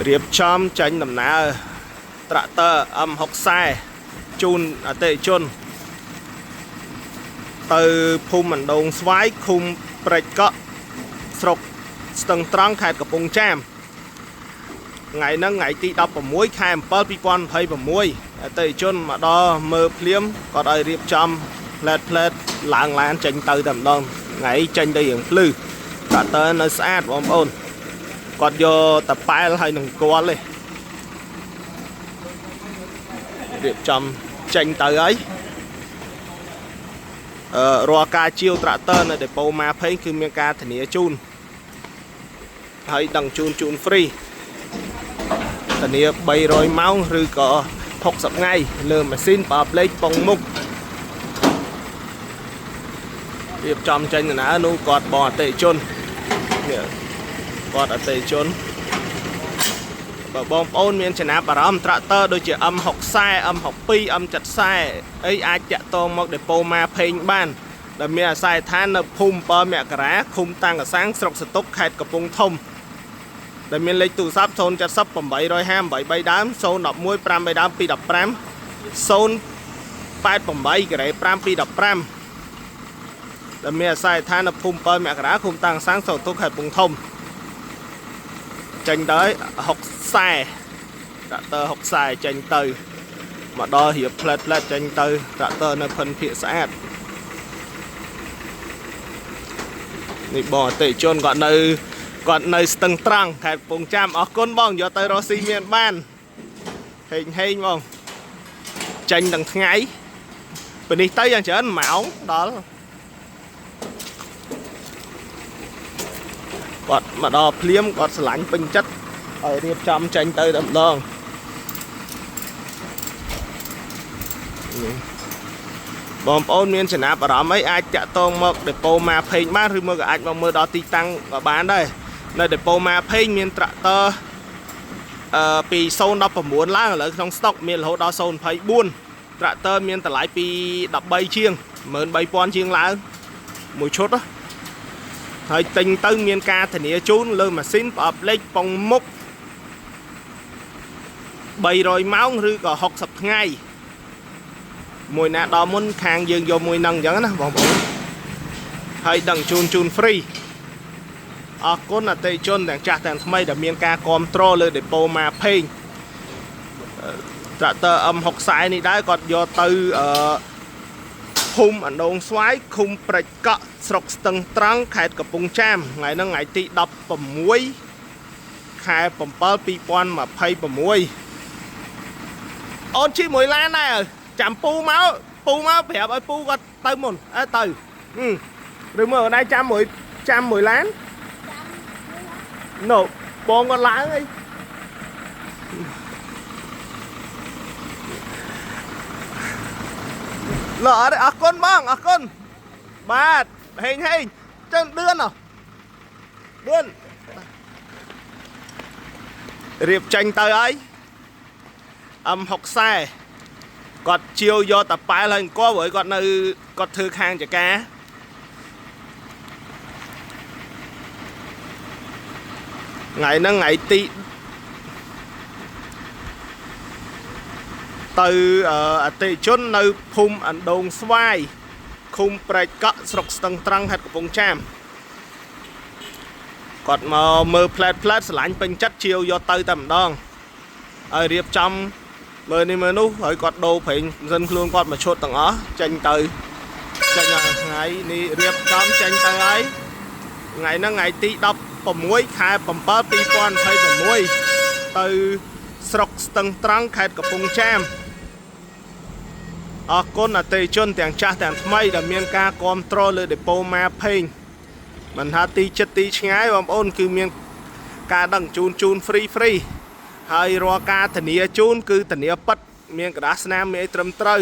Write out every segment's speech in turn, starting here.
រៀបចំចេញដំណើរត្រាក់ទ័រ M60 ជូនអតិថិជនទៅភូមិអណ្ដូងស្វាយឃុំព្រែកកក់ស្រុកស្ទឹងត្រង់ខេត្តកំពង់ចាមថ្ងៃហ្នឹងថ្ងៃទី16ខែ7 2026អតិថិជនមកដល់មើលភ្លាមគាត់ឲ្យរៀបចំផ្លែតផ្លែតឡើងឡានចេញទៅតែម្ដងថ្ងៃចេញទៅរៀងភ្លឺត្រាក់ទ័រនៅស្អាតបងប្អូនគាត់យកតប៉ែលហើយនឹងគាល់ទេរៀបចំចេញទៅហើយរាល់ការជាវត្រាក់ទ័រនៅដេប៉ូម៉ាផេងគឺមានការធានាជូនហើយដឹងជូនជូន free ធានា300ម៉ោងឬក៏60ថ្ងៃលើម៉ាស៊ីនប្រអប់លេខប៉ុងមុខរៀបចំចេញដំណើរនោះគាត់បងអតិថិជននេះគាត់អតិថិជនបើបងប្អូនមានចំណាប់អារម្មណ៍ត្រាក់ទ័រដូចជា M60 M62 M70 អីអាចតាក់ទងមកដេប៉ូម៉ាផេងបានដែលមានអាសយដ្ឋាននៅភូមិ7មករាឃុំតាំងកសាំងស្រុកសតុកខេត្តកំពង់ធំដែលមានលេខទូរស័ព្ទ070 858 3ដើម011 5ដើម215 088ការ៉េ5 215ដែលមានអាសយដ្ឋាននៅភូមិ7មករាឃុំតាំងកសាំងស្រុកសតុកខេត្តកំពង់ធំចេញទៅ60ត្រាក់ទ័រ60ចេញទៅមកដល់រៀបផ្លែតផ្លែតចេញទៅត្រាក់ទ័រនៅផិនភាកស្អាតនេះបងអតិថិជនគាត់នៅស្ទឹងត្រង់ខេត្តកំពង់ចាមអរគុណបងយកទៅរកស៊ីមានបានហេងហេងបងចេញទាំងថ្ងៃពេលនេះទៅយ៉ាងច្រើនម៉ោងដល់គាត់មកដល់ភ្លាមគាត់ស្រឡាញ់ពេញចិត្តឲ្យរៀបចំចេញទៅតែម្ដងបងប្អូនមានចំណាប់អារម្មណ៍អីអាចតាក់ទងមកដេប៉ូម៉ាផេងបានឬមកក៏អាចមកមើលដល់ទីតាំងក៏បានដែរនៅដេប៉ូម៉ាផេងមានត្រាក់ទ័រពី019ឡើងឥឡូវក្នុងស្តុកមានរហូតដល់024ត្រាក់ទ័រមានតម្លៃពី13ជាង13000ជាងឡើងមួយឈុតណាហើយទិញទៅមានការធានាជូនលើម៉ាស៊ីនប្រអប់លេខប៉ុងមុខ300ម៉ោងឬក៏60ថ្ងៃមួយណាដល់មុនខាងយើងយកមួយនឹងអញ្ចឹងណាបងប្អូនហើយដឹងជូនជូន free អរគុណអតិថិជនទាំងចាស់ទាំងថ្មីដែលមានការគ្រប់គ្រងលើដេប៉ូម៉ាផេងត្រាក់ទ័រ M60 នេះដែរគាត់យកទៅភូមិអណ្ដូងស្វាយឃុំព្រែកកក់ស្រុកស្ទឹងត្រង់ខេត្តកំពង់ចាមថ្ងៃហ្នឹងថ្ងៃទី16ខែ7 2026អូនជិះមួយឡានដែរចាំពូមកពូមកប្រាប់ឲ្យពូគាត់ទៅមុនអើទៅឬមើលអូនឯងចាំមួយឡានណូបងគាត់ឡើងអីលោអត់អរគុណបងអរគុណបាទហេងហេងចឹងឌឿនហ៎ឌឿនរៀបចេញទៅហើយ M60 គាត់ជាវយកតប៉ែលហើយអង្គព្រោះគាត់នៅគាត់ធ្វើខាងចកាថ្ងៃហ្នឹងថ្ងៃទីទៅអតិថិជននៅភូមិអណ្ដូងស្វាយឃុំព្រែកកក់ស្រុកស្ទឹងត្រង់ខេត្តកំពង់ចាមគាត់មកមើលផ្លែតផ្លែតស្រឡាញ់ពេញចិត្តជាវយកទៅតែម្ដងហើយរៀបចំមើលនេះមើលនោះហើយគាត់ដូរប្រេងម៉ាស៊ីនខ្លួនគាត់មួយឈុតទាំងអស់ចេញទៅចេញហើយថ្ងៃនេះរៀបចំចេញទៅហើយថ្ងៃហ្នឹងថ្ងៃទី16ខែ7 2026ទៅស្រុកស្ទឹងត្រង់ខេត្តកំពង់ចាមអរគុណអតិថិជនទាំងចាស់ទាំងថ្មីដែលមានការគ្រប់គ្រងលើដេប៉ូម៉ាផេងមិនថាទីចិត្តទីឆ្ងាយបងប្អូនគឺមានការដឹងជូនជូន free free ហើយរាល់ការធានាជូនគឺធានាពិតមានក្រដាសស្នាមមានអីត្រឹមត្រូវ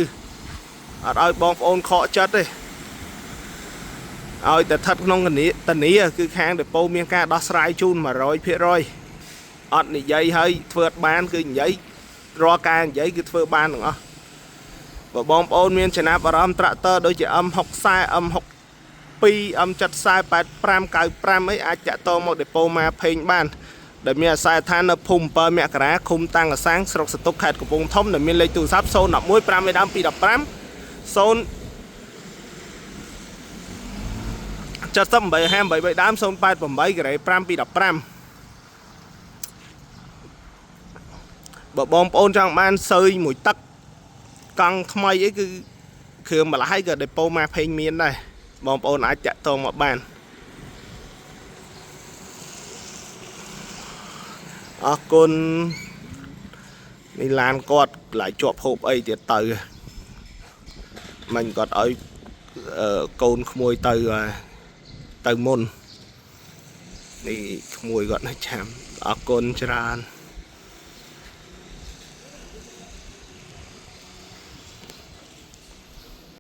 អត់ឲ្យបងប្អូនខកចិត្តទេឲ្យតែស្ថិតក្នុងធានាគឺខាងដេប៉ូមានការដោះស្រាយជូន100%អត់និយាយហើយធ្វើអត់បានគឺនិយាយរាល់ការនិយាយគឺធ្វើបានទាំងអស់បើបងប្អូនមានចំណាប់អារម្មណ៍ត្រាក់ទ័រដូចជា M60 M62 M70 85 95អីអាចតាក់ទងមកដេប៉ូម៉ាផេងបាន ដែលមានអាសយដ្ឋាននៅភូមិ7មករាឃុំតាំងកសាំងស្រុកសតុកខេត្តកំពង់ធំដែលមានលេខទូរស័ព្ទ011 5 215 0 78 58 3ដើម088ការ៉េ5 2 15បើបងប្អូនចង់បានសើយមួយទឹកកង់ថ្មីអីគឺគ្រឿងម្លាយក៏ដេប៉ូម៉ាផេងមានដែរបងប្អូនអាចតាក់ទងមកបានអរគុណនេះឡានគាត់កន្លែងជាប់ហូបអីទៀតទៅមិញគាត់ឲ្យកូនក្មួយទៅទៅមុននេះក្មួយគាត់នៅចាំអរគុណច្រើន។